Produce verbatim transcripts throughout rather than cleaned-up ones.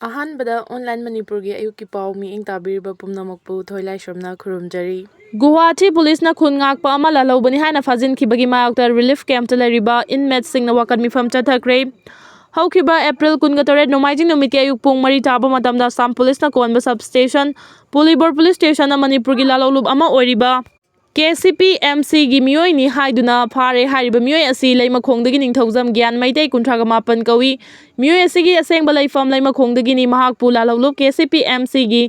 ꯑꯍꯥꯟꯕꯗ ꯑꯣꯟꯂꯥꯏꯟ ꯃꯅꯤꯄꯨꯔꯒꯤ ꯑꯌꯨꯛꯀꯤ ꯄꯥꯎ ꯃꯤꯠꯌꯦꯡ ꯇꯥꯕꯤꯔꯤꯕ ꯄꯨꯝꯅꯃꯛꯄꯨ ꯊꯣꯏꯂꯥꯏꯁ꯭ꯔꯝꯅ ꯈꯨꯔꯨꯝꯖꯔꯤ꯫ ꯒꯨꯋꯥꯍꯥꯇꯤ ꯄꯨꯂꯤꯁꯅ ꯈꯨꯟ ꯉꯥꯛꯄ ꯑꯃ ꯂꯥꯜꯍꯧꯕꯅꯤ ꯍꯥꯏꯅ ꯐꯥꯖꯤꯟꯈꯤꯕꯒꯤ ꯃꯥꯌꯣꯛꯇ ꯔꯤꯂꯤꯐ ꯀꯦꯝꯞꯇ ꯂꯩꯔꯤꯕ ꯏꯟꯃꯦꯠꯁꯤꯡꯅ ꯋꯥꯀꯠ ꯃꯤꯐꯝ ꯆꯠꯊꯈ꯭ꯔꯦ꯫ ꯍꯧꯈꯤꯕ ꯑꯦꯄ꯭ꯔꯤꯜ ꯀꯨꯟꯒ ꯇꯔꯦꯠ ꯅꯣꯡꯃꯥꯏꯖꯤꯡ ꯅꯨꯃꯤꯠꯀꯤ ꯑꯌꯨꯛ ꯄꯨꯡ ꯃꯔꯤ ꯇꯥꯕ ꯃꯇꯝꯗ ꯑꯁꯥꯝ ꯄꯨꯂꯤꯁꯅ ꯀꯣꯟꯕ ꯁꯕ ꯁ꯭ꯇꯦꯁꯟ ꯄꯨꯂꯤꯕꯣꯔ ꯄꯨꯂꯤꯁ ꯁ꯭ꯇꯦꯁꯟꯗ ꯃꯅꯤꯄꯨꯔꯒꯤ ꯂꯥꯜꯍꯧꯂꯨꯞ ꯑꯃ ꯑꯣꯏꯔꯤꯕ ꯀꯦ ꯁꯤ ꯄꯤ ꯑꯦꯝ ꯁꯤꯒꯤ ꯃꯤꯑꯣꯏꯅꯤ ꯍꯥꯏꯗꯨꯅ ꯐꯥꯔꯦ꯫ ꯍꯥꯏꯔꯤꯕ ꯃꯤꯑꯣꯏ ꯑꯁꯤ ꯂꯩꯃꯈꯣꯡꯗꯒꯤ ꯅꯤꯡꯊꯧꯖꯝ ꯒ꯭ꯌꯥꯟ ꯃꯩꯇꯩ ꯀꯨꯟꯊ꯭ꯔꯥꯒ ꯃꯥꯄꯟ ꯀꯧꯏ꯫ ꯃꯤꯑꯣꯏ ꯑꯁꯤꯒꯤ ꯑꯁꯦꯡꯕ ꯂꯩꯐꯝ ꯂꯩꯃꯈꯣꯡꯗꯒꯤꯅꯤ꯫ ꯃꯍꯥꯛꯄꯨ ꯂꯥꯜꯍꯧꯂꯨꯞ ꯀꯦ ꯁꯤ ꯄꯤ ꯑꯦꯝ ꯁꯤꯒꯤ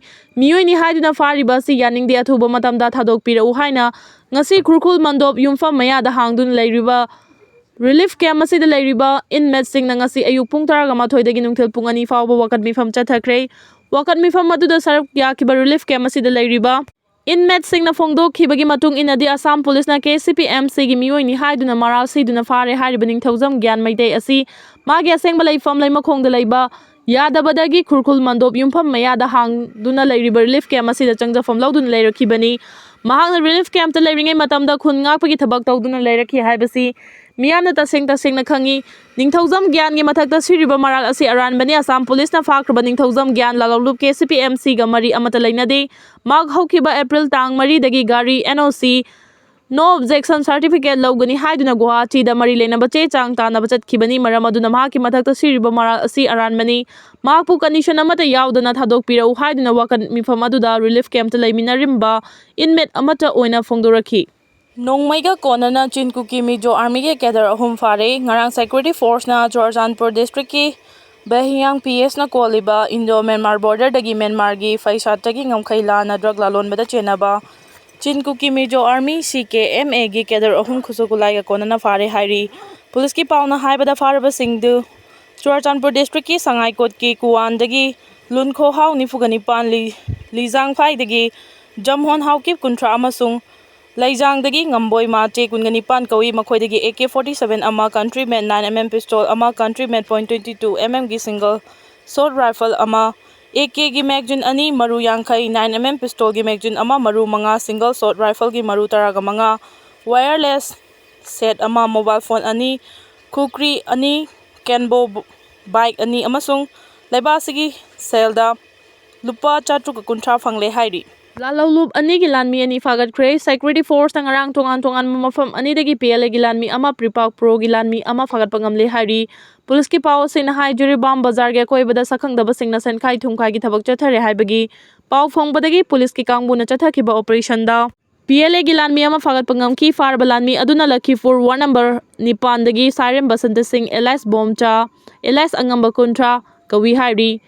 ꯃꯤꯑꯣꯏꯅꯤ ꯍꯥꯏꯗꯨꯅ ꯐꯥꯔꯤꯕ ꯑꯁꯤ ꯌꯥꯅꯤꯡꯗꯦ, ꯑꯊꯨꯕ ꯃꯇꯝꯗ ꯊꯥꯗꯣꯛꯄꯤꯔꯛꯎ ꯍꯥꯏꯅ ꯉꯁꯤ ꯈꯨꯔꯈꯨꯜ ꯃꯟꯗꯣꯞ ꯌꯨꯝꯐꯝ ꯃꯌꯥꯗ ꯍꯥꯡꯗꯨꯅ ꯂꯩꯔꯤꯕ ꯔꯤꯂꯤꯐ ꯀꯦꯝꯞ ꯑꯁꯤꯗ ꯂꯩꯔꯤꯕ ꯏꯟꯃꯦꯠꯁꯤꯡꯅ ꯉꯁꯤ ꯑꯌꯨꯛ ꯄꯨꯡ ꯇꯔꯥꯒ ꯃꯥꯊꯣꯏꯗꯒꯤ ꯅꯨꯡꯊꯤꯜ ꯄꯨꯡ ꯑꯅꯤ ꯐꯥꯎꯕ ꯋꯥꯀꯠ ꯃꯤꯐꯝ ꯆꯠꯊꯈ꯭ꯔꯦ꯫ ꯋꯥꯀꯠ ꯃꯤꯐꯝ ꯑꯗꯨꯗ ꯁꯔꯨꯛ ꯌꯥꯈꯤꯕ ꯔꯤꯂꯤꯐ ꯀꯦꯝꯞ ꯑꯁꯤꯗ ꯂꯩꯔꯤꯕ ꯏꯟꯃꯦꯠꯁꯤꯡꯅ ꯐꯣꯡꯗꯣꯛꯈꯤꯕꯒꯤ ꯃꯇꯨꯡ ꯏꯟꯅꯗꯤ, ꯑꯁꯥꯝ ꯄꯨꯂꯤꯁꯅ ꯀꯦ ꯁꯤ ꯄꯤ ꯑꯦꯝ ꯁꯤꯒꯤ ꯃꯤꯑꯣꯏꯅꯤ ꯍꯥꯏꯗꯨꯅ ꯃꯔꯥꯜ ꯁꯤꯗꯨꯅ ꯐꯥꯔꯦ꯫ ꯍꯥꯏꯔꯤꯕ ꯅꯤꯡꯊꯧꯖꯝ ꯒ꯭ꯌꯥꯟ ꯃꯩꯇꯩ ꯑꯁꯤ ꯃꯥꯒꯤ ꯑꯁꯦꯡꯕ ꯂꯩꯐꯝ ꯂꯩꯃꯈꯣꯡꯗ ꯂꯩꯕ ꯌꯥꯗꯕꯗꯒꯤ ꯈꯨꯔꯈꯨꯜ ꯃꯟꯗꯣꯞ ꯌꯨꯝꯐꯝ ꯃꯌꯥꯗ ꯍꯥꯡꯗꯨꯅ ꯂꯩꯔꯤꯕ ꯔꯤꯂꯤꯐ ꯀꯦꯝꯞ ꯑꯁꯤꯗ ꯆꯪꯖꯐꯝ ꯂꯧꯗꯨꯅ ꯂꯩꯔꯛꯈꯤꯕꯅꯤ꯫ ꯃꯍꯥꯛꯅ ꯔꯤꯂꯤꯐ ꯀꯦꯝꯞꯇ ꯂꯩꯔꯤꯉꯩ ꯃꯇꯝꯗ ꯈꯨꯟ ꯉꯥꯛꯄꯒꯤ ꯊꯕꯛ ꯇꯧꯗꯨꯅ ꯂꯩꯔꯛꯈꯤ ꯍꯥꯏꯕꯁꯤ ꯃꯤꯌꯥꯝꯅ ꯇꯁꯦꯡ ꯇꯁꯦꯡꯅ ꯈꯪꯏ꯫ ꯅꯤꯡꯊꯧꯖꯝ ꯒ꯭ꯌꯥꯟꯒꯤ ꯃꯊꯛꯇ ꯁꯤꯔꯤꯕ ꯃꯔꯥꯜ ꯑꯁꯤ ꯑꯔꯥꯟꯕꯅꯤ꯫ ꯑꯁꯥꯝ ꯄꯨꯂꯤꯁꯅ ꯐꯥꯈ꯭ꯔꯕ ꯅꯤꯡꯊꯧꯖꯝ ꯒ꯭ꯌꯥꯟ ꯂꯥꯜꯍꯧꯂꯨꯞ ꯀꯦ ꯁꯤ ꯄꯤ ꯑꯦꯝ ꯁꯤꯒ ꯃꯔꯤ ꯑꯃꯠꯇ ꯂꯩꯅꯗꯦ꯫ ꯃꯍꯥꯛ ꯍꯧꯈꯤꯕ ꯑꯦꯄ꯭ꯔꯤꯜ ꯇꯥꯡ ꯃꯔꯤꯗꯒꯤ ꯒꯥꯔꯤ ꯑꯦꯟ ꯑꯣ ꯁꯤ, no objection certificate, ꯂꯧꯒꯅꯤ ꯍꯥꯏꯗꯨꯅ ꯒꯨꯋꯥꯍꯥꯇꯤꯗ ꯃꯔꯤ ꯂꯩꯅꯕ ꯆꯦ ꯆꯥꯡ ꯇꯥꯟꯅꯕ ꯆꯠꯈꯤꯕꯅꯤ꯫ ꯃꯔꯝ ꯑꯗꯨꯅ ꯃꯍꯥꯛꯀꯤ ꯃꯊꯛꯇ ꯁꯤꯔꯤꯕ ꯃꯔꯥꯜ ꯑꯁꯤ ꯑꯔꯥꯟꯕꯅꯤ꯫ ꯃꯍꯥꯛꯄꯨ ꯀꯟꯗꯤꯁꯟ ꯑꯃꯠꯇ ꯌꯥꯎꯗꯅ ꯊꯥꯗꯣꯛꯄꯤꯔꯛꯎ ꯍꯥꯏꯗꯨꯅ ꯋꯥꯀꯠ ꯃꯤꯐꯝ ꯑꯗꯨꯗ ꯔꯤꯂꯤꯐ ꯀꯦꯝꯞꯇ ꯂꯩꯃꯤꯟꯅꯔꯝꯕ ꯏꯟꯃꯦꯠ ꯑꯃꯠꯇ ꯑꯣꯏꯅ ꯐꯣꯡꯗꯣꯔꯛꯈꯤ꯫ ꯅꯣꯡꯃꯩꯒ ꯀꯣꯟꯅꯅ ꯆꯤꯟ ꯀꯨꯀꯤ ꯃꯤꯖꯣ ꯑꯥꯔꯃꯤꯒꯤ ꯀꯦꯗꯔ ꯑꯍꯨꯝ ꯐꯥꯔꯦ꯫ ꯉꯔꯥꯡ ꯁꯦꯀ꯭ꯌꯨꯔꯤꯇꯤ ꯐꯣꯔꯁꯅ ꯆꯨꯔꯆꯥꯟꯄꯨꯔ ꯗꯤꯁꯇ꯭ꯔꯤꯛꯀꯤ ꯕꯦꯍꯤꯌꯥꯡ ꯄꯤ ꯑꯦꯁꯅ ꯀꯣꯜꯂꯤꯕ ꯏꯟꯗꯣ ꯃ꯭ꯌꯥꯟꯃꯥꯔ ꯕꯣꯔꯗꯔꯗꯒꯤ ꯃ꯭ꯌꯥꯟꯃꯥꯔꯒꯤ ꯐꯩꯁꯥꯠꯇꯒꯤ ꯉꯝꯈꯩ ꯂꯥꯟꯅ ꯗ꯭ꯔꯒ ꯂꯥꯂꯣꯟꯕꯗ ꯆꯦꯟꯅꯕ ꯆꯤꯟ ꯀꯨꯀꯤ ꯃꯤꯖꯣ ꯑꯥꯔꯃꯤ, ꯁꯤ ꯀꯦ ꯑꯦꯝ ꯑꯦꯒꯤ ꯀꯦꯗꯔ ꯑꯍꯨꯝ ꯈꯨꯠꯁꯨ ꯈꯨꯠꯂꯥꯏꯒ ꯀꯣꯟꯅꯅ ꯐꯥꯔꯦ ꯍꯥꯏꯔꯤ꯫ ꯄꯨꯂꯤꯁꯀꯤ ꯄꯥꯎꯅ ꯍꯥꯏꯕꯗ, ꯐꯥꯔꯕꯁꯤꯡꯗꯨ ꯆꯨꯔꯆꯥꯟꯄꯨꯔ ꯗꯤꯁꯇ꯭ꯔꯤꯛꯀꯤ ꯁꯉꯥꯏꯀꯣꯠꯀꯤ ꯀꯨꯋꯥꯟꯗꯒꯤ ꯂꯨꯟꯈꯣꯍꯥꯎ ꯅꯤꯐꯨꯒ ꯅꯤꯄꯥꯟ, ꯂꯤ-, ꯂꯤꯖꯥꯡꯐꯥꯏꯗꯒꯤ ꯖꯝꯍꯣꯟ ꯍꯥꯎꯀꯤꯞ ꯀꯨꯟꯊ꯭ꯔꯥ ꯑꯃꯁꯨꯡ ꯂꯩꯖꯥꯡꯗꯒꯤ ꯉꯝꯕꯣꯏ ꯃꯥꯆꯦ ꯀꯨꯟꯒ ꯅꯤꯄꯥꯟ ꯀꯧꯏ꯫ ꯃꯈꯣꯏꯗꯒꯤ ꯑꯦ ꯀꯦ ꯐꯣꯔꯇꯤ ꯁꯚꯦꯟ ꯑꯃ, ꯀꯟꯇ꯭ꯔꯤ ꯃꯦꯠ ꯅꯥꯏꯟ ꯑꯦꯝ ꯑꯦꯝ ꯄꯤꯁꯇꯣꯜ ꯑꯃ, ꯀꯟꯇ꯭ꯔꯤ ꯃꯦꯠ ꯄꯣꯏꯟ ꯇ꯭ꯋꯦꯟꯇꯤ ꯇꯨ ꯑꯦꯝ ꯑꯦꯝꯒꯤ ꯁꯤꯡꯒꯜ ꯁꯣꯔꯠ ꯔꯥꯏꯐꯜ ꯑꯃ, ꯑꯦ ꯀꯦꯒꯤ ꯃꯦꯒꯖꯤꯟ ꯑꯅꯤ, ꯃꯔꯨ ꯌꯥꯡꯈꯩ, ꯅꯥꯏꯟ ꯑꯦꯝ ꯑꯦꯝ ꯄꯤꯁꯇꯣꯜꯒꯤ ꯃꯦꯒꯖꯤꯟ ꯑꯃ, ꯃꯔꯨ ꯃꯉꯥ, ꯁꯤꯡꯒꯜ ꯁꯣꯔꯠ ꯔꯥꯏꯐꯜꯒꯤ ꯃꯔꯨ ꯇꯔꯥꯒ ꯃꯉꯥ, ꯋꯥꯌꯔꯂꯦꯁ ꯁꯦꯠ ꯑꯃ, ꯃꯣꯕꯥꯏꯜ ꯐꯣꯟ ꯑꯅꯤ, ꯈꯨꯀ꯭ꯔꯤ ꯑꯅꯤ, ꯀꯦꯟꯕꯣ ꯕ-, ꯕꯥꯏꯛ ꯑꯅꯤ ꯑꯃꯁꯨꯡ ꯂꯩꯕꯥꯛ ꯑꯁꯤꯒꯤ ꯁꯦꯜꯗ ꯂꯨꯄꯥ ꯆꯥꯇ꯭ꯔꯨꯛꯀ ꯀꯨꯟꯊ꯭ꯔꯥ ꯐꯪꯂꯦ ꯍꯥꯏꯔꯤ꯫ ꯂꯥꯜꯍꯧꯂꯨꯞ ꯑꯅꯤꯒꯤ ꯂꯥꯟꯃꯤ ꯑꯅꯤ ꯐꯥꯒꯠꯈ꯭ꯔꯦ꯫ Security Forceꯅ ꯉꯔꯥꯡ ꯇꯣꯉꯥꯟ ꯇꯣꯉꯥꯟꯕ ꯃꯐꯝ ꯑꯅꯤꯗꯒꯤ PLAꯒꯤ ꯂꯥꯟꯃꯤ ꯑꯃ, Prepak Proꯒꯤ ꯂꯥꯟꯃꯤ ꯑꯃ ꯐꯥꯒꯠꯄ ꯉꯝꯂꯦ ꯍꯥꯏꯔꯤ꯫ ꯄꯨꯂꯤꯁꯀꯤ ꯄꯥꯎꯁꯤꯡꯅ ꯍꯥꯏ, ꯖꯤꯔꯤꯕꯥꯝ ꯕꯖꯥꯔꯒꯤ ꯑꯀꯣꯏꯕꯗ ꯁꯛꯈꯪꯗꯕꯁꯤꯡꯅ ꯁꯦꯟꯈꯥꯏ ꯊꯨꯝꯈꯥꯏꯒꯤ ꯊꯕꯛ ꯆꯠꯊꯔꯦ ꯍꯥꯏꯕꯒꯤ ꯄꯥꯎ ꯐꯪꯕꯗꯒꯤ ꯄꯨꯂꯤꯁꯀꯤ ꯀꯥꯡꯕꯨꯅ ꯆꯠꯊꯈꯤꯕ operationꯗ PLAꯒꯤ ꯂꯥꯟꯃꯤ ꯑꯃ ꯐꯥꯒꯠꯄ ꯉꯝꯈꯤ꯫ ꯐꯥꯔꯕ ꯂꯥꯟꯃꯤ ꯑꯗꯨꯅ ꯂꯈꯤꯄꯨꯔ ward number ꯅꯤꯄꯥꯟꯗꯒꯤ ꯁꯥꯏꯔꯦꯝ ꯕꯁꯟꯇ ꯁꯤꯡ alias ꯕꯣꯝꯆꯥ alias ꯑꯉꯝꯕ ꯀꯨꯟꯊ꯭ꯔꯥ ꯀꯧꯏ ꯍꯥꯏꯔꯤ꯫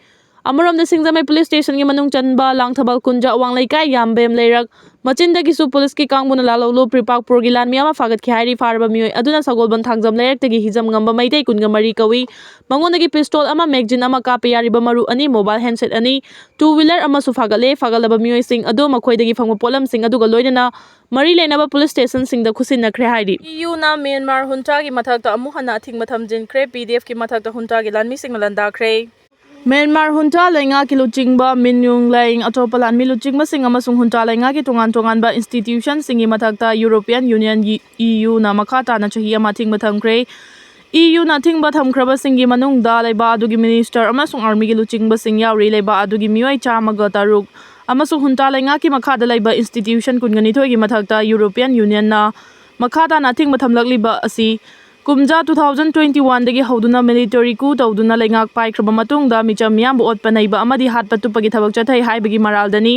ꯑꯃꯔꯣꯝꯗ, ꯁꯤꯡꯖꯃꯩ police stationꯒꯤ ꯃꯅꯨꯡ ꯆꯟꯕ ꯂꯥꯡꯊꯕꯥꯜ ꯀꯨꯟꯖꯥ ꯑꯋꯥꯡ ꯂꯩꯀꯥꯏ ꯌꯥꯝꯕꯦꯝ ꯂꯩꯔꯛ ꯃꯆꯤꯟꯗꯒꯤꯁꯨ ꯄꯨꯂꯤꯁꯀꯤ ꯀꯥꯡꯕꯨꯅ ꯂꯥꯜꯍꯧꯂꯨꯞ Prepak Proꯒꯤ ꯂꯥꯟꯃꯤ ꯑꯃ ꯐꯥꯒꯠꯈꯤ ꯍꯥꯏꯔꯤ꯫ ꯐꯥꯔꯕ ꯃꯤꯑꯣꯏ ꯑꯗꯨꯅ ꯁꯒꯣꯜꯕꯟ ꯊꯥꯡꯖꯝ ꯂꯩꯔꯛꯇꯒꯤ ꯍꯤꯖꯝ ꯉꯝꯕ ꯃꯩꯇꯩ ꯀꯨꯟꯒ ꯃꯔꯤ ꯀꯧꯏ꯫ ꯃꯉꯣꯟꯗꯒꯤ pistol ꯑꯃ, magazine ꯑꯃ, ꯀꯥꯞꯄ ꯌꯥꯔꯤꯕ ꯃꯔꯨ ꯑꯅꯤ, mobile handset ꯑꯅꯤ, two wheeler ꯑꯃꯁꯨ ꯐꯥꯒꯠꯂꯦ꯫ ꯐꯥꯒꯠꯂꯕ ꯃꯤꯑꯣꯏꯁꯤꯡ ꯑꯗꯨ ꯃꯈꯣꯏꯗꯒꯤ ꯐꯪꯕ ꯄꯣꯠꯂꯝꯁꯤꯡ ꯑꯗꯨꯒ ꯂꯣꯏꯅꯅ ꯃꯔꯤ ꯂꯩꯅꯕ police stationꯁꯤꯡꯗ ꯈꯨꯠꯁꯤꯟꯅꯈ꯭ꯔꯦ ꯍꯥꯏꯔꯤ꯫ EUꯅ ꯃ꯭ꯌꯥꯟꯃꯥꯔ ꯍꯨꯟꯇꯥꯒꯤ ꯃꯊꯛꯇ ꯑꯃꯨꯛ ꯍꯟꯅ ꯑꯊꯤꯡꯕ ꯊꯝꯖꯤꯟꯈ꯭ꯔꯦ꯫ PDFꯀꯤ ꯃꯊꯛꯇ ꯍꯨꯟꯇꯥꯒꯤ ꯂꯥꯟꯃꯤꯁꯤꯡꯅ ꯂꯥꯟꯗꯥꯈ꯭ꯔꯦ꯫ ꯃ꯭ꯌꯥꯟꯃꯥꯔ ꯍꯨꯟꯇꯥ ꯂꯩꯉꯥꯛꯀꯤ ꯂꯨꯆꯤꯡꯕ ꯃꯤꯟ ꯑꯣꯡ ꯂꯥꯏꯡ, ꯑꯇꯣꯞꯄ ꯂꯥꯟꯃꯤ ꯂꯨꯆꯤꯡꯕꯁꯤꯡ ꯑꯃꯁꯨꯡ ꯍꯨꯟꯇꯥ ꯂꯩꯉꯥꯛꯀꯤ ꯇꯣꯉꯥꯟ ꯇꯣꯉꯥꯟꯕ institutionꯁꯤꯡꯒꯤ ꯃꯊꯛꯇ European Union, EUꯅ ꯃꯈꯥ ꯇꯥꯅ ꯆꯍꯤ ꯑꯃ ꯑꯊꯤꯡꯕ ꯊꯝꯈ꯭ꯔꯦ꯫ EUꯅ ꯑꯊꯤꯡꯕ ꯊꯝꯈ꯭ꯔꯕꯁꯤꯡꯒꯤ ꯃꯅꯨꯡꯗ ꯂꯩꯕꯥꯛ ꯑꯗꯨꯒꯤ minister ꯑꯃꯁꯨꯡ armyꯒꯤ ꯂꯨꯆꯤꯡꯕꯁꯤꯡ ꯌꯥꯎꯔꯤ꯫ ꯂꯩꯕꯥꯛ ꯑꯗꯨꯒꯤ ꯃꯤꯑꯣꯏ ꯆꯥꯝꯃꯒ ꯇꯔꯨꯛ ꯑꯃꯁꯨꯡ ꯍꯨꯟꯇꯥ ꯂꯩꯉꯥꯛꯀꯤ ꯃꯈꯥꯗ ꯂꯩꯕ institution ꯀꯨꯟꯒ ꯅꯤꯊꯣꯏꯒꯤ ꯃꯊꯛꯇ European Unionꯅ ꯃꯈꯥ ꯇꯥꯅ ꯑꯊꯤꯡꯕ ꯊꯝꯂꯛꯂꯤꯕ ꯑꯁꯤ ꯀꯨꯝꯖꯥ two thousand twenty oneꯗꯒꯤ ꯍꯧꯗꯨꯅ military coup ꯇꯧꯗꯨꯅ ꯂꯩꯉꯥꯛ ꯄꯥꯏꯈ꯭ꯔꯕ ꯃꯇꯨꯡꯗ ꯃꯤꯆꯝ ꯃꯤꯌꯥꯝꯕꯨ ꯑꯣꯠꯄ ꯅꯩꯕ ꯑꯃꯗꯤ ꯍꯥꯠꯄ ꯇꯨꯞꯄꯒꯤ ꯊꯕꯛ ꯆꯠꯊꯩ ꯍꯥꯏꯕꯒꯤ ꯃꯔꯥꯜꯗꯅꯤ꯫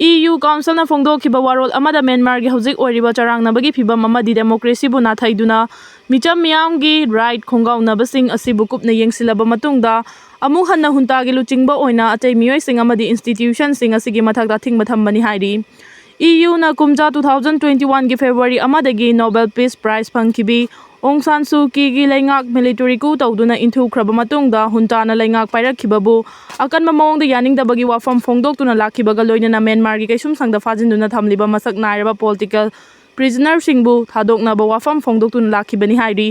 EU Councilꯅ ꯐꯣꯡꯗꯣꯛꯈꯤꯕ ꯋꯥꯔꯣꯜ ꯑꯃꯗ ꯃ꯭ꯌꯥꯟꯃꯥꯔꯒꯤ ꯍꯧꯖꯤꯛ ꯑꯣꯏꯔꯤꯕ ꯆꯔꯥꯡꯅꯕꯒꯤ ꯐꯤꯚꯝ ꯑꯃꯗꯤ democracyꯕꯨ ꯅꯥꯊꯩꯗꯨꯅ ꯃꯤꯆꯝ ꯃꯤꯌꯥꯝꯒꯤ right ꯈꯣꯡꯒꯥꯎꯅꯕꯁꯤꯡ ꯑꯁꯤꯕꯨ ꯀꯨꯞꯅ ꯌꯦꯡꯁꯤꯜꯂꯕ ꯃꯇꯨꯡꯗ ꯑꯃꯨꯛ ꯍꯟꯅ ꯍꯨꯟꯇꯥꯒꯤ ꯂꯨꯆꯤꯡꯕ ꯑꯣꯏꯅ ꯑꯇꯩ ꯃꯤꯑꯣꯏꯁꯤꯡ ꯑꯃꯗꯤ institutionꯁꯤꯡ ꯑꯁꯤꯒꯤ ꯃꯊꯛꯇ ꯑꯊꯤꯡꯕ ꯊꯝꯕꯅꯤ ꯍꯥꯏꯔꯤ꯫ EUꯅ ꯀꯨꯝꯖꯥ two thousand twenty oneꯒꯤ February ꯑꯃꯗꯒꯤ Nobel Peace Prize ꯐꯪꯈꯤꯕꯤ ꯑꯣꯡ ꯁꯥꯟ ꯁꯨ ꯀꯤꯒꯤ ꯂꯩꯉꯥꯛ military coup ꯇꯧꯗꯨꯅ ꯏꯟꯊꯨꯈ꯭ꯔꯕ ꯃꯇꯨꯡꯗ ꯍꯨꯟꯇꯥꯅ ꯂꯩꯉꯥꯛ ꯄꯥꯏꯔꯛꯈꯤꯕꯕꯨ ꯑꯀꯟꯕ ꯃꯑꯣꯡꯗ ꯌꯥꯅꯤꯡꯗꯕꯒꯤ ꯋꯥꯐꯝ ꯐꯣꯡꯗꯣꯛꯇꯨꯅ ꯂꯥꯛꯈꯤꯕꯒ ꯂꯣꯏꯅꯅ ꯃ꯭ꯌꯥꯟꯃꯥꯔꯒꯤ ꯀꯩꯁꯨꯝꯁꯪꯗ ꯐꯥꯖꯤꯟꯗꯨꯅ ꯊꯝꯂꯤꯕ ꯃꯁꯛ ꯅꯥꯏꯔꯕ political prisonerꯁꯤꯡꯕꯨ ꯊꯥꯗꯣꯛꯅꯕ ꯋꯥꯐꯝ ꯐꯣꯡꯗꯣꯛꯇꯨꯅ ꯂꯥꯛꯈꯤꯕꯅꯤ ꯍꯥꯏꯔꯤ꯫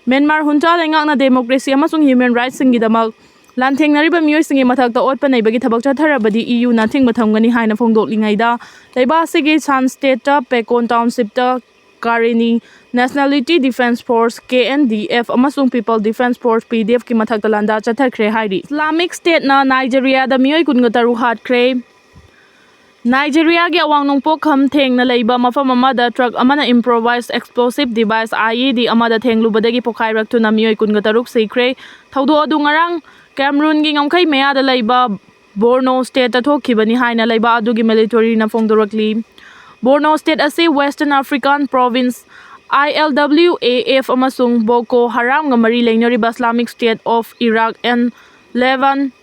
ꯃ꯭ꯌꯥꯟꯃꯥꯔ ꯍꯨꯟꯇꯥ ꯂꯩꯉꯥꯛꯅ democracy ꯑꯃꯁꯨꯡ human rightsꯁꯤꯡꯒꯤꯗꯃꯛ ꯂꯥꯟꯊꯦꯡꯅꯔꯤꯕ ꯃꯤꯑꯣꯏꯁꯤꯡꯒꯤ ꯃꯊꯛꯇ ꯑꯣꯠꯄ ꯅꯩꯕꯒꯤ ꯊꯕꯛ ꯆꯠꯊꯔꯕꯗꯤ EUꯅ ꯑꯊꯤꯡꯕ ꯊꯝꯒꯅꯤ ꯍꯥꯏꯅ ꯐꯣꯡꯗꯣꯛꯂꯤꯉꯩꯗ, ꯂꯩꯕꯥꯛ ꯑꯁꯤꯒꯤ ꯁꯥꯟ stateꯇ Pakon townshipꯇ ꯀꯥꯔꯤꯅꯤ, Nationality Defence Force, K N D F, ꯑꯃꯁꯨꯡ People Defence Force, P D F ꯀꯤ ꯃꯊꯛꯇ ꯂꯥꯟꯗꯥ ꯆꯠꯊꯈ꯭ꯔꯦ ꯍꯥꯏꯔꯤ꯫ Islamic Stateꯅ ꯅꯥꯏꯖꯦꯔꯤꯌꯥꯗ ꯃꯤꯑꯣꯏ ꯀꯨꯟꯒ ꯇꯔꯨꯛ ꯍꯥꯠꯈ꯭ꯔꯦ꯫ ꯅꯥꯏꯖꯦꯔꯤꯌꯥꯒꯤ ꯑꯋꯥꯡ ꯅꯣꯡꯄꯣꯛ ꯈꯝ ꯊꯦꯡꯅ ꯂꯩꯕ ꯃꯐꯝ ꯑꯃꯗ ꯇ꯭ꯔꯛ ꯑꯃꯅ improvised explosive device, I E D, ꯑꯃꯗ ꯊꯦꯡꯂꯨꯕꯗꯒꯤ ꯄꯣꯈꯥꯏꯔꯛꯇꯨꯅ ꯃꯤꯑꯣꯏ ꯀꯨꯟꯒ ꯇꯔꯨꯛ ꯁꯤꯈ꯭ꯔꯦ꯫ ꯊꯧꯗꯣꯛ ꯑꯗꯨ ꯉꯔꯥꯡ ꯀꯦꯝꯔꯨꯟꯒꯤ ꯉꯝꯈꯩ ꯃꯌꯥꯗ ꯂꯩꯕ ꯕꯣꯔꯅꯣ Stateꯇ ꯊꯣꯛꯈꯤꯕꯅꯤ ꯍꯥꯏꯅ ꯂꯩꯕꯥꯛ ꯑꯗꯨꯒꯤ militaryꯅ ꯐꯣꯡꯗꯣꯔꯛꯂꯤ꯫ ꯕꯣꯔꯅꯣ State ꯑꯁꯤ Western African Province, I L W A F, ꯑꯃꯁꯨꯡ ꯕꯣꯀꯣ ꯍꯔꯥꯝꯒ ꯃꯔꯤ ꯂꯩꯅꯔꯤꯕ Islamic State of Iraq and Levant,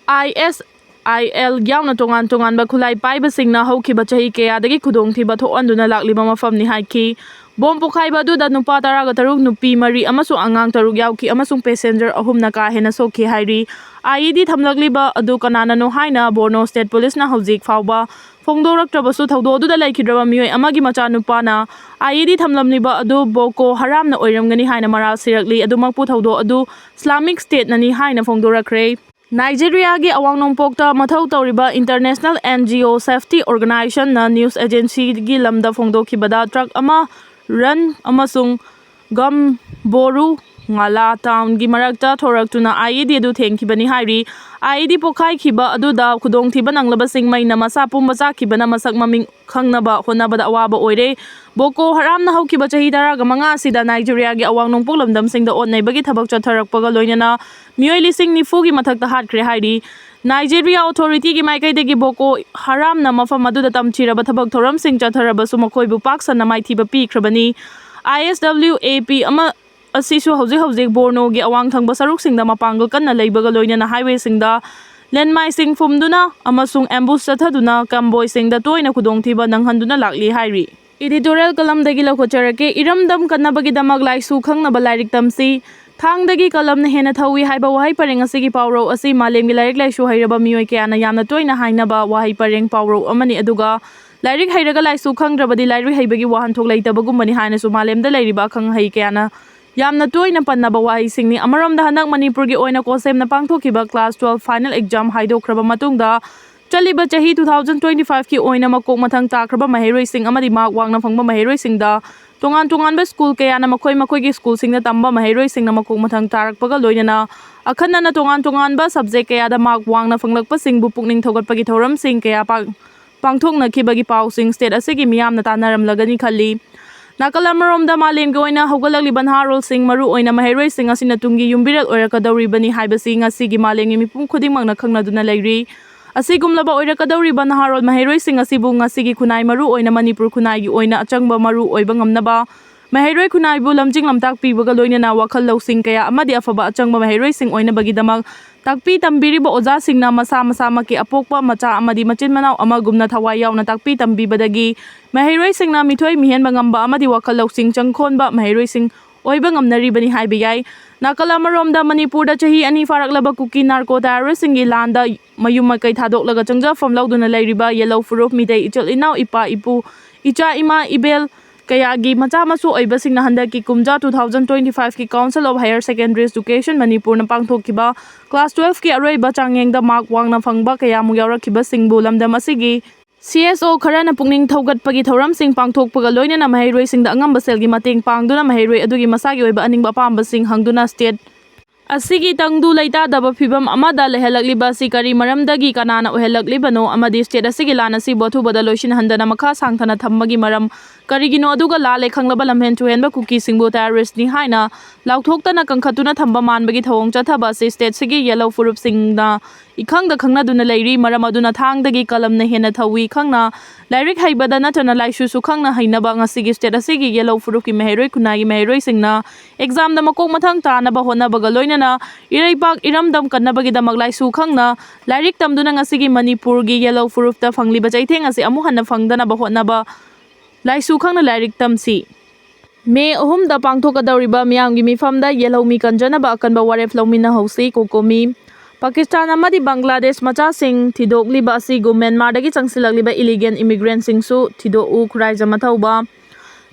I S I L, ꯌꯥꯎꯅ ꯇꯣꯉꯥꯟ ꯇꯣꯉꯥꯟꯕ ꯈꯨꯠꯂꯥꯏ ꯄꯥꯏꯕꯁꯤꯡꯅ ꯍꯧꯈꯤꯕ ꯆꯍꯤ ꯀꯌꯥꯗꯒꯤ ꯈꯨꯗꯣꯡꯊꯤꯕ ꯊꯣꯛꯍꯟꯗꯨꯅ ꯂꯥꯛꯂꯤꯕ ꯃꯐꯝꯅꯤ ꯍꯥꯏꯈꯤ꯫ ꯕꯣꯝ ꯄꯣꯈꯥꯏꯕ ꯑꯗꯨꯗ ꯅꯨꯄꯥ ꯇꯔꯥꯒ ꯇꯔꯨꯛ, ꯅꯨꯄꯤ ꯃꯔꯤ ꯑꯃꯁꯨꯡ ꯑꯉꯥꯡ ꯇꯔꯨꯛ ꯌꯥꯎꯈꯤ, ꯑꯃꯁꯨꯡ passenger ꯑꯍꯨꯝꯅ ꯀꯥ ꯍꯦꯟꯅ ꯁꯣꯛꯈꯤ ꯍꯥꯏꯔꯤ꯫ I E D ꯊꯝꯂꯛꯂꯤꯕ ꯑꯗꯨ ꯀꯅꯥꯅꯅꯣ ꯍꯥꯏꯅ ꯕꯣꯔꯅꯣ State Policeꯅ ꯍꯧꯖꯤꯛ ꯐꯥꯎꯕ ꯐꯣꯡꯗꯣꯔꯛꯇ꯭ꯔꯕꯁꯨ, ꯊꯧꯗꯣꯛ ꯑꯗꯨꯗ ꯂꯩꯈꯤꯗ꯭ꯔꯕ ꯃꯤꯑꯣꯏ ꯑꯃꯒꯤ ꯃꯆꯥꯅꯨꯄꯥꯅ I E D ꯊꯝꯂꯝꯂꯤꯕ ꯑꯗꯨ ꯕꯣꯀꯣ ꯍꯔꯥꯝꯅ ꯑꯣꯏꯔꯝꯒꯅꯤ ꯍꯥꯏꯅ ꯃꯔꯥꯜ ꯁꯤꯔꯛꯂꯤ꯫ ꯑꯗꯨꯃꯛꯄꯨ, ꯊꯧꯗꯣꯛ ꯑꯗꯨ Islamic Stateꯅꯅꯤ ꯍꯥꯏꯅ ꯐꯣꯡꯗꯣꯔꯛꯈ꯭ꯔꯦ꯫ ꯅꯥꯏꯖꯦꯔꯤꯌꯥꯒꯤ ꯑꯋꯥꯡ ꯅꯣꯡꯄꯣꯛꯇ ꯃꯊꯧ ꯇꯧꯔꯤꯕ International N G O Safety Organizationꯅ news agencyꯒꯤ ꯂꯝꯗ ꯐꯣꯡꯗꯣꯛꯈꯤꯕꯗ, ꯇ꯭ꯔꯛ ꯑꯃ ꯔꯟ ꯑꯃꯁꯨꯡ ꯒꯝꯕꯣꯔꯨ ꯉꯥꯂꯥ townꯒꯤ ꯃꯔꯛꯇ ꯊꯣꯔꯛꯇꯨꯅ I E D ꯑꯗꯨ ꯊꯦꯡꯈꯤꯕꯅꯤ ꯍꯥꯏꯔꯤ꯫ I E D ꯄꯣꯈꯥꯏꯈꯤꯕ ꯑꯗꯨꯗ ꯈꯨꯗꯣꯡꯊꯤꯕ ꯅꯪꯂꯕꯁꯤꯡ ꯃꯩꯅ ꯃꯁꯥ ꯄꯨꯝꯕ ꯆꯥꯛꯈꯤꯕꯅ ꯃꯁꯛ ꯃꯃꯤꯡ ꯈꯪꯅꯕ ꯍꯣꯠꯅꯕꯗ ꯑꯋꯥꯕ ꯑꯣꯏꯔꯦ꯫ ꯕꯣꯀꯣ ꯍꯔꯥꯝꯅ ꯍꯧꯈꯤꯕ ꯆꯍꯤ ꯇꯔꯥꯒ ꯃꯉꯥ ꯑꯁꯤꯗ ꯅꯥꯏꯖꯦꯔꯤꯌꯥꯒꯤ ꯑꯋꯥꯡ ꯅꯣꯡꯄꯣꯛ ꯂꯝꯗꯝꯁꯤꯡꯗ ꯑꯣꯠ ꯅꯩꯕꯒꯤ ꯊꯕꯛ ꯆꯠꯊꯔꯛꯄꯒ ꯂꯣꯏꯅꯅ ꯃꯤꯑꯣꯏ ꯂꯤꯁꯤꯡ ꯅꯤꯐꯨꯒꯤ ꯃꯊꯛꯇ ꯍꯥꯠꯈ꯭ꯔꯦ ꯍꯥꯏꯔꯤ꯫ ꯅꯥꯏꯖꯦꯔꯤꯌꯥ authorityꯒꯤ ꯃꯥꯏꯀꯩꯗꯒꯤ ꯕꯣꯀꯣ ꯍꯔꯥꯝꯅ ꯃꯐꯝ ꯑꯗꯨꯗ ꯇꯝꯊꯤꯔꯕ ꯊꯕꯛ ꯊꯧꯔꯝꯁꯤꯡ ꯆꯠꯊꯔꯕꯁꯨ, ꯃꯈꯣꯏꯕꯨ ꯄꯥꯛ ꯁꯟꯅ ꯃꯥꯏꯊꯤꯕ ꯄꯤꯈ꯭ꯔꯕꯅꯤ꯫ I S W A P ꯑꯃ ꯑꯁꯤꯁꯨ ꯍꯧꯖꯤꯛ ꯍꯧꯖꯤꯛ ꯕꯣꯔꯅꯣꯒꯤ ꯑꯋꯥꯡ ꯊꯪꯕ ꯁꯔꯨꯛꯁꯤꯡꯗ ꯃꯄꯥꯡꯒꯜ ꯀꯟꯅ ꯂꯩꯕꯒ ꯂꯣꯏꯅꯅ highwayꯁꯤꯡꯗ ꯂꯦꯟꯃꯥꯏꯁꯤꯡ ꯐꯨꯝꯗꯨꯅ ꯑꯃꯁꯨꯡ ambush ꯆꯠꯊꯗꯨꯅ ꯀꯝꯕꯣꯏꯁꯤꯡꯗ ꯇꯣꯏꯅ ꯈꯨꯗꯣꯡꯊꯤꯕ ꯅꯪꯍꯟꯗꯨꯅ ꯂꯥꯛꯂꯤ ꯍꯥꯏꯔꯤ꯫ Editorial columnꯗꯒꯤ ꯂꯧꯈꯠꯆꯔꯛꯀꯦ꯫ ꯏꯔꯝꯗꯝ ꯀꯟꯅꯕꯒꯤꯗꯃꯛ ꯂꯥꯏꯁꯨ ꯈꯪꯅꯕ ꯂꯥꯏꯔꯤꯛ ꯇꯝꯁꯤ꯫ ꯊꯥꯡꯗꯒꯤ ꯀꯂꯝꯅ ꯍꯦꯟꯅ ꯊꯧꯏ ꯍꯥꯏꯕ ꯋꯥꯍꯩ ꯄꯔꯦꯡ ꯑꯁꯤꯒꯤ ꯄꯥꯎꯔꯧ ꯑꯁꯤ ꯃꯥꯂꯦꯝꯒꯤ ꯂꯥꯏꯔꯤꯛ ꯂꯥꯏꯁꯨ ꯍꯩꯔꯕ ꯃꯤꯑꯣꯏ ꯀꯌꯥꯅ ꯌꯥꯝꯅ ꯇꯣꯏꯅ ꯍꯥꯏꯅꯕ ꯋꯥꯍꯩ ꯄꯔꯦꯡ ꯄꯥꯎꯔꯧ ꯑꯃꯅꯤ, ꯑꯗꯨꯒ ꯂꯥꯏꯔꯤꯛ ꯍꯩꯔꯒ ꯂꯥꯏꯁꯨ ꯈꯪꯗ꯭ꯔꯕꯗꯤ ꯂꯥꯏꯔꯤꯛ ꯍꯩꯕꯒꯤ ꯋꯥꯍꯟꯊꯣꯛ ꯂꯩꯇꯕꯒꯨꯝꯕꯅꯤ ꯍꯥꯏꯅꯁꯨ ꯃꯥꯂꯦꯝꯗ ꯂꯩꯔꯤꯕ ꯑꯈꯪ ꯑꯍꯩ ꯀꯌꯥꯅ ꯌꯥꯝꯅ ꯇꯣꯏꯅ ꯄꯟꯅꯕ ꯋꯥꯍꯩꯁꯤꯡꯅꯤ꯫ ꯑꯃꯔꯣꯝꯗ, ꯍꯟꯗꯛ ꯃꯅꯤꯄꯨꯔꯒꯤ ꯑꯣꯏꯅ COHSEMꯅ ꯄꯥꯡꯊꯣꯛꯈꯤꯕ class twelve final exam ꯍꯥꯏꯗꯣꯛꯈ꯭ꯔꯕ ꯃꯇꯨꯡꯗ ꯆꯠꯂꯤꯕ ꯆꯍꯤ two thousand twenty five ꯀꯤ ꯑꯣꯏꯅ ꯃꯀꯣꯛ ꯃꯊꯪ ꯇꯥꯈ꯭ꯔꯕ ꯃꯍꯩꯔꯣꯏꯁꯤꯡ ꯑꯃꯗꯤ ꯃꯥꯔꯛ ꯋꯥꯡꯅ ꯐꯪꯕ ꯃꯍꯩꯔꯣꯏꯁꯤꯡꯗ ꯇꯣꯉꯥꯟ ꯇꯣꯉꯥꯟꯕ ꯁ꯭ꯀꯨꯜ ꯀꯌꯥꯅ ꯃꯈꯣꯏ ꯃꯈꯣꯏꯒꯤ ꯁ꯭ꯀꯨꯜꯁꯤꯡꯗ ꯇꯝꯕ ꯃꯍꯩꯔꯣꯏꯁꯤꯡꯅ ꯃꯀꯣꯛ ꯃꯊꯪ ꯇꯥꯔꯛꯄꯒ ꯂꯣꯏꯅꯅ ꯑꯈꯟꯅꯅ ꯇꯣꯉꯥꯟ ꯇꯣꯉꯥꯟꯕ ꯁꯕꯖꯦꯛ ꯀꯌꯥꯗ ꯃꯥꯔꯛ ꯋꯥꯡꯅ ꯐꯪꯂꯛꯄꯁꯤꯡꯕꯨ ꯄꯨꯛꯅꯤꯡ ꯊꯧꯒꯠꯄꯒꯤ ꯊꯧꯔꯝꯁꯤꯡ ꯀꯌꯥ ꯄꯥꯡ-, ꯄꯥꯡꯊꯣꯛꯅꯈꯤꯕꯒꯤ ꯄꯥꯎꯁꯤꯡ ꯁ꯭ꯇꯦꯠ ꯑꯁꯤꯒꯤ ꯃꯤꯌꯥꯝꯅ ꯇꯥꯟꯅꯔꯝꯂꯒꯅꯤ ꯈꯜꯂꯤ꯫ ꯅꯥꯀꯜ ꯑꯃꯔꯣꯝꯗ ꯃꯥꯂꯦꯝꯒꯤ ꯑꯣꯏꯅ ꯍꯧꯒꯠꯂꯛꯂꯤꯕ ꯅꯍꯥꯔꯣꯜꯁꯤꯡ, ꯃꯔꯨ ꯑꯣꯏꯅ ꯃꯍꯩꯔꯣꯏꯁꯤꯡ ꯑꯁꯤꯅ ꯇꯨꯡꯒꯤ ꯌꯨꯝꯕꯤꯔꯦꯜ ꯑꯣꯏꯔꯛꯀꯗꯧꯔꯤꯕꯅꯤ ꯍꯥꯏꯕꯁꯤ ꯉꯁꯤꯒꯤ ꯃꯥꯂꯦꯝꯒꯤ ꯃꯤꯄꯨꯝ ꯈꯨꯗꯤꯡꯃꯛꯅ ꯈꯪꯅꯗꯨꯅ ꯂꯩꯔꯤ꯫ ꯑꯁꯤꯒꯨꯝꯂꯕ ꯑꯣꯏꯔꯛꯀꯗꯧꯔꯤꯕ ꯅꯍꯥꯔꯣꯜ ꯃꯍꯩꯔꯣꯏꯁꯤꯡ ꯑꯁꯤꯕꯨ ꯉꯁꯤꯒꯤ ꯈꯨꯟꯅꯥꯏ, ꯃꯔꯨ ꯑꯣꯏꯅ ꯃꯅꯤꯄꯨꯔ ꯈꯨꯟꯅꯥꯏꯒꯤ ꯑꯣꯏꯅ ꯑꯆꯪꯕ ꯃꯔꯨ ꯑꯣꯏꯕ ꯉꯝꯅꯕ ꯃꯍꯩꯔꯣꯏ ꯈꯨꯟꯅꯥꯏꯕꯨ ꯂꯝꯖꯤꯡ ꯂꯝꯇꯥꯛ ꯄꯤꯕꯒ ꯂꯣꯏꯅꯅ ꯋꯥꯈꯜ ꯂꯧꯁꯤꯡ ꯀꯌꯥ ꯑꯃꯗꯤ ꯑꯐꯕ ꯑꯆꯪꯕ ꯃꯍꯩꯔꯣꯏꯁꯤꯡ ꯑꯣꯏꯅꯕꯒꯤꯗꯃꯛ ꯇꯥꯛꯄꯤ ꯇꯝꯕꯤꯔꯤꯕ ꯑꯣꯖꯥꯁꯤꯡꯅ ꯃꯁꯥ ꯃꯁꯥꯃꯛꯀꯤ ꯑꯄꯣꯛꯄ ꯃꯆꯥ ꯑꯃꯗꯤ ꯃꯆꯤꯟ ꯃꯅꯥꯎ ꯑꯃꯒꯨꯝꯅ ꯊꯋꯥꯏ ꯌꯥꯎꯅ ꯇꯥꯛꯄꯤ ꯇꯝꯕꯤꯕꯗꯒꯤ ꯃꯍꯩꯔꯣꯏꯁꯤꯡꯅ ꯃꯤꯊꯣꯏ ꯃꯤꯍꯦꯟꯕ ꯉꯝꯕ ꯑꯃꯗꯤ ꯋꯥꯈꯜ ꯂꯧꯁꯤꯡ ꯆꯪꯈꯣꯟꯕ ꯃꯍꯩꯔꯣꯏꯁꯤꯡ ꯑꯣꯏꯕ ꯉꯝꯅꯔꯤꯕꯅꯤ ꯍꯥꯏꯕ ꯌꯥꯏ꯫ ꯅꯥꯀꯜ ꯑꯃꯔꯣꯝꯗ ꯃꯅꯤꯄꯨꯔꯗ ꯆꯍꯤ ꯑꯅꯤ ꯐꯥꯔꯛꯂꯕ ꯀꯨꯀꯤ ꯅꯥꯔꯀꯣ ꯇꯦꯔꯣꯔꯤꯁꯁꯤꯡꯒꯤ ꯂꯥꯟꯗ ꯃꯌꯨꯝ ꯃꯀꯩ ꯊꯥꯗꯣꯛꯂꯒ ꯆꯪꯖꯐꯝ ꯂꯧꯗꯨꯅ ꯂꯩꯔꯤꯕ ꯌꯦꯜꯍꯧ ꯐꯨꯔꯨꯞ ꯃꯤꯇꯩ ꯏꯆꯤꯜ ꯏꯅꯥꯎ, ꯏꯄꯥ ꯏꯄꯨ, ꯏꯆꯥ ꯏꯃꯥ ꯏꯕꯦꯜ ꯀꯌꯥꯒꯤ ꯃꯆꯥ ꯃꯁꯨ ꯑꯣꯏꯕꯁꯤꯡꯅ ꯍꯟꯗꯛꯀꯤ ꯀꯨꯝꯖꯥ two thousand twenty five ꯀꯤ Council of Higher Secondary Education ꯃꯅꯤꯄꯨꯔꯅ ꯄꯥꯡꯊꯣꯛꯈꯤꯕ class twelve ꯀꯤ ꯑꯔꯣꯏꯕ ꯆꯥꯡꯌꯦꯡꯗ ꯃꯥꯔꯛ ꯋꯥꯡꯅ ꯐꯪꯕ ꯀꯌꯥꯃꯨꯛ ꯌꯥꯎꯔꯛꯈꯤꯕꯁꯤꯡꯕꯨ ꯂꯝꯗꯝ ꯑꯁꯤꯒꯤ C S O ꯈꯔꯅ ꯄꯨꯛꯅꯤꯡ ꯊꯧꯒꯠꯄꯒꯤ ꯊꯧꯔꯝꯁꯤꯡ ꯄꯥꯡꯊꯣꯛꯄꯒ ꯂꯣꯏꯅꯅ ꯃꯍꯩꯔꯣꯏꯁꯤꯡꯗ ꯑꯉꯝꯕ ꯁꯦꯜꯒꯤ ꯃꯇꯦꯡ ꯄꯥꯡꯗꯨꯅ ꯃꯍꯩꯔꯣꯏ ꯑꯗꯨꯒꯤ ꯃꯁꯥꯒꯤ ꯑꯣꯏꯕ ꯑꯅꯤꯡꯕ ꯑꯄꯥꯝꯕꯁꯤꯡ ꯍꯪꯗꯨꯅ ꯁ꯭ꯇꯦꯠ ꯑꯁꯤꯒꯤ ꯇꯪꯗꯨ ꯂꯩꯇꯥꯗꯕ ꯐꯤꯕꯝ ꯑꯃꯗ ꯂꯩꯍꯜꯂꯛꯂꯤꯕ ꯑꯁꯤ ꯀꯔꯤ ꯃꯔꯝꯗꯒꯤ, ꯀꯅꯥꯅ ꯑꯣꯏꯍꯜꯂꯛꯂꯤꯕꯅꯣ ꯑꯃꯗꯤ ꯁ꯭ꯇꯦꯠ ꯑꯁꯤꯒꯤ ꯂꯥꯟ ꯑꯁꯤꯕꯨ ꯑꯊꯨꯕꯗ ꯂꯣꯏꯁꯤꯟꯍꯟꯗꯅ ꯃꯈꯥ ꯁꯥꯡꯊꯅ ꯊꯝꯕꯒꯤ ꯃꯔꯝ ꯀꯔꯤꯒꯤꯅꯣ, ꯑꯗꯨꯒ ꯂꯥꯜꯂꯦ ꯈꯪꯂꯕ ꯂꯝꯍꯦꯟ ꯇꯨꯍꯦꯟꯕ ꯀꯨꯀꯤꯁꯤꯡꯕꯨ ꯇꯦꯔꯣꯔꯤꯁ꯭ꯠꯅꯤ ꯍꯥꯏꯅ ꯂꯥꯎꯊꯣꯛꯇꯅ ꯀꯟꯈꯠꯇꯨꯅ ꯊꯝꯕ ꯃꯥꯟꯕꯒꯤ ꯊꯧꯑꯣꯡ ꯆꯠꯊꯕ ꯑꯁꯤ ꯁ꯭ꯇꯦꯠꯁꯤꯒꯤ ꯌꯦꯜꯍꯧ ꯐꯨꯔꯨꯞꯁꯤꯡꯅ ꯏꯈꯪꯗ ꯈꯪꯅꯗꯨꯅ ꯂꯩꯔꯤ꯫ ꯃꯔꯝ ꯑꯗꯨꯅ ꯊꯥꯡꯗꯒꯤ ꯀꯂꯝꯅ ꯍꯦꯟꯅ ꯊꯧꯏ ꯈꯪꯅ, ꯂꯥꯏꯔꯤꯛ ꯍꯩꯕꯗ ꯅꯠꯇꯅ ꯂꯥꯏꯁꯨꯁꯨ ꯈꯪꯅ ꯍꯩꯅꯕ ꯉꯁꯤꯒꯤ ꯁ꯭ꯇꯦꯠ ꯑꯁꯤꯒꯤ ꯌꯦꯜꯍꯧ ꯐꯨꯔꯨꯞꯀꯤ ꯃꯍꯩꯔꯣꯏ ꯈꯨꯟꯅꯥꯏꯒꯤ ꯃꯍꯩꯔꯣꯏꯁꯤꯡꯅ ꯑꯦꯛꯖꯥꯝꯗ ꯃꯀꯣꯛ ꯃꯊꯪ ꯇꯥꯅꯕ ꯍꯣꯠꯅꯕꯒ ꯂꯣꯏꯅꯅ ꯏꯔꯩꯄꯥꯛ ꯏꯔꯝꯗꯝ ꯀꯟꯅꯕꯒꯤꯗꯃꯛ ꯂꯥꯏꯁꯨ ꯈꯪꯅ ꯂꯥꯏꯔꯤꯛ ꯇꯝꯗꯨꯅ ꯉꯁꯤꯒꯤ ꯃꯅꯤꯄꯨꯔꯒꯤ ꯌꯦꯜꯍꯧ ꯐꯨꯔꯨꯞꯇ ꯐꯪꯂꯤꯕ ꯆꯩꯊꯦꯡ ꯑꯁꯤ ꯑꯃꯨꯛ ꯍꯟꯅ ꯐꯪꯗꯅꯕ ꯍꯣꯠꯅꯕ, ꯂꯥꯏꯁꯨ ꯈꯪꯅ ꯂꯥꯏꯔꯤꯛ ꯇꯝꯁꯤ꯫ ꯃꯦ ꯑꯍꯨꯝꯗ ꯄꯥꯡꯊꯣꯛꯀꯗꯧꯔꯤꯕ ꯃꯤꯌꯥꯝꯒꯤ ꯃꯤꯐꯝꯗ ꯌꯦꯜꯍꯧꯃꯤ ꯀꯟꯖꯅꯕ ꯑꯀꯟꯕ ꯋꯥꯔꯦꯞ ꯂꯧꯃꯤꯟꯅꯍꯧꯁꯤ꯫ ꯀꯣꯀꯣꯃꯤ꯫ ꯄꯥꯀꯤꯁꯇꯥꯟ ꯑꯃꯗꯤ ꯕꯪꯒ꯭ꯂꯥꯗꯦꯁ ꯃꯆꯥꯁꯤꯡ ꯊꯤꯗꯣꯛꯂꯤꯕ ꯑꯁꯤꯒꯨꯝ ꯃ꯭ꯌꯥꯟꯃꯥꯔꯗꯒꯤ ꯆꯪꯁꯤꯜꯂꯛꯂꯤꯕ illegal immigrant ꯁꯤꯡꯁꯨ ꯊꯤꯗꯣꯛꯎ꯫ ꯈꯨꯔꯥꯏꯖꯝ ꯑꯊꯧꯕ꯫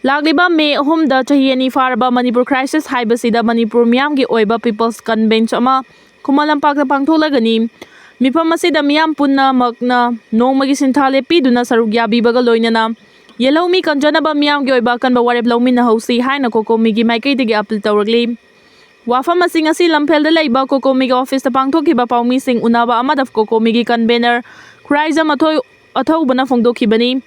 ꯂꯥꯛꯂꯤꯕ ꯃꯦ ꯑꯍꯨꯝꯗ ꯆꯍꯤ ꯑꯅꯤ ꯐꯥꯔꯕ ꯃꯅꯤꯄꯨꯔ crisis ꯍꯥꯏꯕꯁꯤꯗ ꯃꯅꯤꯄꯨꯔ ꯃꯤꯌꯥꯝꯒꯤ ꯑꯣꯏꯕ People's Convention ꯑꯃ ꯈꯨꯃꯟ ꯂꯝꯄꯥꯛꯇ ꯄꯥꯡꯊꯣꯛꯂꯒꯅꯤ꯫ ꯃꯤꯐꯝ ꯑꯁꯤꯗ ꯃꯤꯌꯥꯝ ꯄꯨꯝꯅꯃꯛꯅ ꯅꯣꯡꯃꯒꯤ ꯁꯤꯟꯊꯥ ꯂꯦꯞꯄꯤꯗꯨꯅ ꯁꯔꯨꯛ ꯌꯥꯕꯤꯕꯒ ꯂꯣꯏꯅꯅ ꯌꯦꯜꯍꯧꯃꯤ ꯀꯟꯖꯅꯕ ꯃꯤꯌꯥꯝꯒꯤ ꯑꯣꯏꯕ ꯑꯀꯟꯕ ꯋꯥꯔꯦꯞ ꯂꯧꯃꯤꯟꯅꯍꯧꯁꯤ ꯍꯥꯏꯅ ꯀꯣꯀꯣꯃꯤꯒꯤ ꯃꯥꯏꯀꯩꯗꯒꯤ ꯑꯄꯤꯜ ꯇꯧꯔꯛꯂꯤ꯫ ꯋꯥꯐꯝ ꯑꯁꯤ ꯉꯁꯤ ꯂꯝꯐꯦꯜꯗ ꯂꯩꯕ ꯀꯣꯀꯣꯃꯤꯒꯤ ꯑꯣꯐꯤꯁꯇ ꯄꯥꯡꯊꯣꯛꯈꯤꯕ ꯄꯥꯎꯃꯤꯁꯤꯡ ꯎꯅꯕ ꯑꯃꯗ ꯀꯣꯀꯣꯃꯤꯒꯤ ꯀꯟꯚꯦꯅꯔ ꯈꯨꯔꯥꯏꯖꯝ ꯑꯊꯣꯏ-, ꯑꯊꯧꯕꯅ ꯐꯣꯡꯗꯣꯛꯈꯤꯕꯅꯤ꯫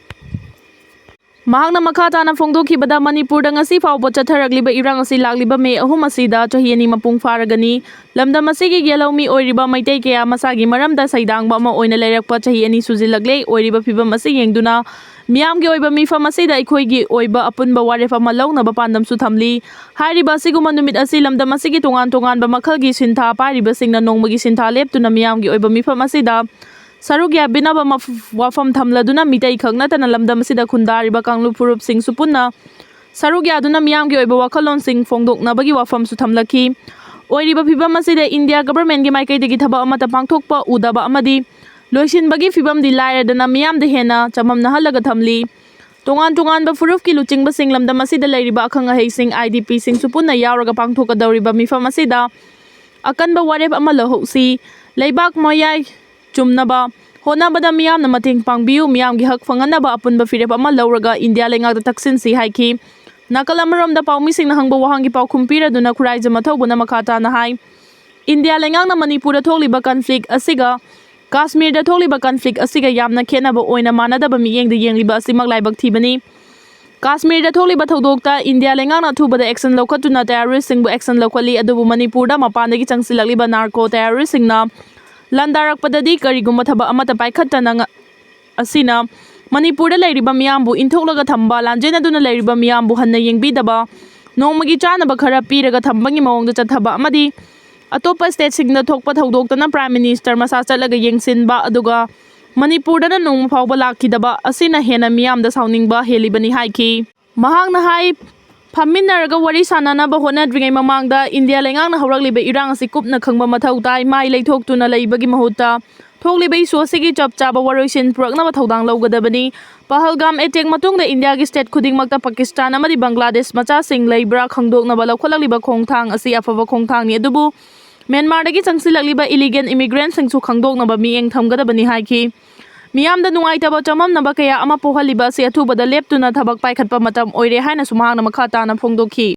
ꯃꯍꯥꯛꯅ ꯃꯈꯥ ꯇꯥꯅ ꯐꯣꯡꯗꯣꯛꯈꯤꯕꯗ, ꯃꯅꯤꯄꯨꯔꯗ ꯉꯁꯤ ꯐꯥꯎꯕ ꯆꯠꯊꯔꯛꯂꯤꯕ ꯏꯔꯥꯡ ꯑꯁꯤ ꯂꯥꯛꯂꯤꯕ ꯃꯦ ꯑꯍꯨꯝ ꯑꯁꯤꯗ ꯆꯍꯤ ꯑꯅꯤ ꯃꯄꯨꯡ ꯐꯥꯔꯒꯅꯤ꯫ ꯂꯝꯗꯝ ꯑꯁꯤꯒꯤ ꯌꯦꯜꯍꯧꯃꯤ ꯑꯣꯏꯔꯤꯕ ꯃꯩꯇꯩ ꯀꯌꯥ ꯃꯁꯥꯒꯤ ꯃꯔꯝꯗ ꯁꯩꯗꯥꯡꯕ ꯑꯃ ꯑꯣꯏꯅ ꯂꯩꯔꯛꯄ ꯆꯍꯤ ꯑꯅꯤ ꯁꯨꯖꯤꯜꯂꯛꯂꯦ꯫ ꯑꯣꯏꯔꯤꯕ ꯐꯤꯕꯝ ꯑꯁꯤ ꯌꯦꯡꯗꯨꯅ ꯃꯤꯌꯥꯝꯒꯤ ꯑꯣꯏꯕ ꯃꯤꯐꯝ ꯑꯁꯤꯗ ꯑꯩꯈꯣꯏꯒꯤ ꯑꯣꯏꯕ ꯑꯄꯨꯟꯕ ꯋꯥꯔꯦꯞ ꯑꯃ ꯂꯧꯅꯕ ꯄꯥꯟꯗꯝꯁꯨ ꯊꯝꯂꯤ꯫ ꯍꯥꯏꯔꯤꯕ ꯑꯁꯤꯒꯨꯝꯕ ꯅꯨꯃꯤꯠ ꯑꯁꯤ ꯂꯝꯗꯝ ꯑꯁꯤꯒꯤ ꯇꯣꯉꯥꯟ ꯇꯣꯉꯥꯟꯕ ꯃꯈꯜꯒꯤ ꯁꯤꯟꯊꯥ ꯄꯥꯏꯔꯤꯕꯁꯤꯡꯅ ꯅꯣꯡꯃꯒꯤ ꯁꯤꯟꯊꯥ ꯂꯦꯞꯇꯨꯅ ꯃꯤꯌꯥꯝꯒꯤ ꯑꯣꯏꯕ ꯃꯤꯐꯝ ꯑꯁꯤꯗ ꯁꯔꯨꯛ ꯌꯥꯕꯤꯅꯕ ꯃꯐ-, ꯋꯥꯐꯝ ꯊꯝꯂꯗꯨꯅ ꯃꯤꯇꯩ ꯈꯛ ꯅꯠꯇꯅ ꯂꯝꯗꯝ ꯑꯁꯤꯗ ꯈꯨꯟꯗꯥꯔꯤꯕ ꯀꯥꯡꯂꯨꯞ ꯐꯨꯔꯨꯞꯁꯤꯡꯁꯨ ꯄꯨꯟꯅ ꯁꯔꯨꯛ ꯌꯥꯗꯨꯅ ꯃꯤꯌꯥꯝꯒꯤ ꯑꯣꯏꯕ ꯋꯥꯈꯜꯂꯣꯟꯁꯤꯡ ꯐꯣꯡꯗꯣꯛꯅꯕꯒꯤ ꯋꯥꯐꯝꯁꯨ ꯊꯝꯂꯛꯈꯤ꯫ ꯑꯣꯏꯔꯤꯕ ꯐꯤꯕꯝ ꯑꯁꯤꯗ ꯏꯟꯗꯤꯌꯥ ꯒꯚꯔꯟꯃꯦꯟꯠꯀꯤ ꯃꯥꯏꯀꯩꯗꯒꯤ ꯊꯕꯛ ꯑꯃꯠꯇ ꯄꯥꯡꯊꯣꯛꯄ ꯎꯗꯕ ꯑꯃꯗꯤ ꯂꯣꯏꯁꯤꯟꯕꯒꯤ ꯐꯤꯕꯝꯗꯤ ꯂꯥꯏꯔꯗꯅ ꯃꯤꯌꯥꯝꯗ ꯍꯦꯟꯅ ꯆꯃꯝꯅꯍꯜꯂꯒ ꯊꯝꯂꯤ꯫ ꯇꯣꯉꯥꯟ ꯇꯣꯉꯥꯟꯕ ꯐꯨꯔꯨꯞꯀꯤ ꯂꯨꯆꯤꯡꯕꯁꯤꯡ, ꯂꯝꯗꯝ ꯑꯁꯤꯗ ꯂꯩꯔꯤꯕ ꯑꯈꯪ ꯑꯍꯩꯁꯤꯡ, ꯑꯥꯏ ꯗꯤ ꯄꯤꯁꯤꯡꯁꯨ ꯄꯨꯟꯅ ꯌꯥꯎꯔꯒ ꯄꯥꯡꯊꯣꯛꯀꯗꯧꯔꯤꯕ ꯃꯤꯐꯝ ꯑꯁꯤꯗ ꯑꯀꯟꯕ ꯋꯥꯔꯦꯞ ꯑꯃ ꯂꯧꯍꯧꯁꯤ꯫ ꯂꯩꯕꯥꯛ ꯃꯌꯥꯏ ꯆꯨꯝꯅꯕ ꯍꯣꯠꯅꯕꯗ ꯃꯤꯌꯥꯝꯅ ꯃꯇꯦꯡ ꯄꯥꯡꯕꯤꯌꯨ꯫ ꯃꯤꯌꯥꯝꯒꯤ ꯍꯛ ꯐꯪꯍꯟꯅꯕ ꯑꯄꯨꯟꯕ ꯐꯤꯔꯦꯞ ꯑꯃ ꯂꯧꯔꯒ ꯏꯟꯗꯤꯌꯥ ꯂꯩꯉꯥꯛꯇ ꯇꯛꯁꯤꯟꯁꯤ ꯍꯥꯏꯈꯤ꯫ ꯅꯥꯀꯜ ꯑꯃꯔꯣꯝꯗ ꯄꯥꯎꯃꯤꯁꯤꯡꯅ ꯍꯪꯕ ꯋꯥꯍꯪꯒꯤ ꯄꯥꯎꯈꯨꯝ ꯄꯤꯔꯗꯨꯅ ꯈꯨꯔꯥꯏꯖꯝ ꯑꯊꯧꯕꯅ ꯃꯈꯥ ꯇꯥꯅ ꯍꯥꯏ, ꯏꯟꯗꯤꯌꯥ ꯂꯩꯉꯥꯛꯅ ꯃꯅꯤꯄꯨꯔꯗ ꯊꯣꯛꯂꯤꯕ ꯀꯟꯐ꯭ꯂꯤꯛ ꯑꯁꯤꯒ ꯀꯥꯁꯃꯤꯔꯗ ꯊꯣꯛꯂꯤꯕ ꯀꯟꯐ꯭ꯂꯤꯛ ꯑꯁꯤꯒ ꯌꯥꯝꯅ ꯈꯦꯠꯅꯕ ꯑꯣꯏꯅ ꯃꯥꯟꯅꯗꯕ ꯃꯤꯠꯌꯦꯡꯗ ꯌꯦꯡꯂꯤꯕ ꯑꯁꯤꯃꯛ ꯂꯥꯏꯕꯛ ꯊꯤꯕꯅꯤ꯫ ꯀꯥꯁꯃꯤꯔꯗ ꯊꯣꯛꯂꯤꯕ ꯊꯧꯗꯣꯛꯇ ꯏꯟꯗꯤꯌꯥ ꯂꯩꯉꯥꯛꯅ ꯑꯊꯨꯕꯗ ꯑꯦꯛꯁꯟ ꯂꯧꯈꯠꯇꯨꯅ ꯇꯦꯔꯣꯔꯤꯁ꯭ꯠꯁꯤꯡꯕꯨ ꯑꯦꯛꯁꯟ ꯂꯧꯈꯠꯂꯤ, ꯑꯗꯨꯕꯨ ꯃꯅꯤꯄꯨꯔꯗ ꯃꯄꯥꯟꯗꯒꯤ ꯆꯪꯁꯤꯜꯂꯛꯂꯤꯕ ꯅꯥꯔꯀꯣ ꯇꯦꯔꯣꯔꯤꯁ꯭ꯠꯁꯤꯡꯅ ꯂꯥꯟꯗꯥꯔꯛꯄꯗꯗꯤ ꯀꯔꯤꯒꯨꯝꯕ ꯊꯕꯛ ꯑꯃꯠꯇ ꯄꯥꯏꯈꯠꯇꯅ ꯉ-, ꯑꯁꯤꯅ ꯃꯅꯤꯄꯨꯔꯗ ꯂꯩꯔꯤꯕ ꯃꯤꯌꯥꯝꯕꯨ ꯏꯟꯊꯣꯛꯂꯒ ꯊꯝꯕ, ꯂꯥꯟꯖꯦꯟꯅꯗꯨꯅ ꯂꯩꯔꯤꯕ ꯃꯤꯌꯥꯝꯕꯨ ꯍꯟꯅ ꯌꯦꯡꯕꯤꯗꯕ, ꯅꯣꯡꯃꯒꯤ ꯆꯥꯅꯕ ꯈꯔ ꯄꯤꯔꯒ ꯊꯝꯕꯒꯤ ꯃꯑꯣꯡꯗ ꯆꯠꯊꯕ ꯑꯃꯗꯤ ꯑꯇꯣꯞꯄ ꯁ꯭ꯇꯦꯠꯁꯤꯡꯗ ꯊꯣꯛꯄ ꯊꯧꯗꯣꯛꯇꯅ ꯄ꯭ꯔꯥꯏꯝ ꯃꯤꯅꯤꯁꯇꯔ ꯃꯁꯥ ꯆꯠꯂꯒ ꯌꯦꯡꯁꯤꯟꯕ, ꯑꯗꯨꯒ ꯃꯅꯤꯄꯨꯔꯗꯅ ꯅꯣꯡꯃ ꯐꯥꯎꯕ ꯂꯥꯛꯈꯤꯗꯕ ꯑꯁꯤꯅ ꯍꯦꯟꯅ ꯃꯤꯌꯥꯝꯗ ꯁꯥꯎꯅꯤꯡꯕ ꯍꯦꯜꯂꯤꯕꯅꯤ ꯍꯥꯏꯈꯤ꯫ ꯃꯍꯥꯛꯅ ꯍꯥꯏ, ꯐꯝꯃꯤꯟꯅꯔꯒ ꯋꯥꯔꯤ ꯁꯥꯟꯅꯅꯕ ꯍꯣꯠꯅꯗ꯭ꯔꯤꯉꯩ ꯃꯃꯥꯡꯗ ꯏꯟꯗꯤꯌꯥ ꯂꯩꯉꯥꯛꯅ ꯍꯧꯔꯛꯂꯤꯕ ꯏꯔꯥꯡ ꯑꯁꯤ ꯀꯨꯞꯅ ꯈꯪꯕ ꯃꯊꯧ ꯇꯥꯏ꯫ ꯃꯥꯏ ꯂꯩꯊꯣꯛꯇꯨꯅ ꯂꯩꯕꯒꯤ ꯃꯍꯨꯠꯇ ꯊꯣꯛꯂꯤꯕ ꯏꯁꯨ ꯑꯁꯤꯒꯤ ꯆꯞ ꯆꯥꯕ ꯋꯥꯔꯣꯏꯁꯤꯟ ꯄꯨꯔꯛꯅꯕ ꯊꯧꯗꯥꯡ ꯂꯧꯒꯗꯕꯅꯤ꯫ ꯄꯍꯜꯒꯥꯝ ꯑꯦꯇꯦꯛ ꯃꯇꯨꯡꯗ ꯏꯟꯗꯤꯌꯥꯒꯤ ꯁ꯭ꯇꯦꯠ ꯈꯨꯗꯤꯡꯃꯛꯇ ꯄꯥꯀꯤꯁꯇꯥꯟ ꯑꯃꯗꯤ ꯕꯪꯒ꯭ꯂꯥꯗꯦꯁ ꯃꯆꯥꯁꯤꯡ ꯂꯩꯕ꯭ꯔꯥ ꯈꯪꯗꯣꯛꯅꯕ ꯂꯧꯈꯠꯂꯛꯂꯤꯕ ꯈꯣꯡꯊꯥꯡ ꯑꯁꯤ ꯑꯐꯕ ꯈꯣꯡꯊꯥꯡꯅꯤ, ꯑꯗꯨꯕꯨ ꯃ꯭ꯌꯥꯟꯃꯥꯔꯗꯒꯤ ꯆꯪꯁꯤꯜꯂꯛꯂꯤꯕ ꯏꯂꯤꯒꯦꯜ ꯏꯃꯤꯒ꯭ꯔꯦꯟꯁꯤꯡꯁꯨ ꯈꯪꯗꯣꯛꯅꯕ ꯃꯤꯠꯌꯦꯡ ꯊꯝꯒꯗꯕꯅꯤ ꯍꯥꯏꯈꯤ꯫ ꯃꯤꯌꯥꯝꯗ ꯅꯨꯡꯉꯥꯏꯇꯕ ꯆꯃꯝꯅꯕ ꯀꯌꯥ ꯑꯃ ꯄꯣꯛꯍꯜꯂꯤꯕ ꯑꯁꯤ ꯑꯊꯨꯕꯗ ꯂꯦꯞꯇꯨꯅ ꯊꯕꯛ ꯄꯥꯏꯈꯠꯄ ꯃꯇꯝ ꯑꯣꯏꯔꯦ ꯍꯥꯏꯅꯁꯨ ꯃꯍꯥꯛꯅ ꯃꯈꯥ ꯇꯥꯅ ꯐꯣꯡꯗꯣꯛꯈꯤ꯫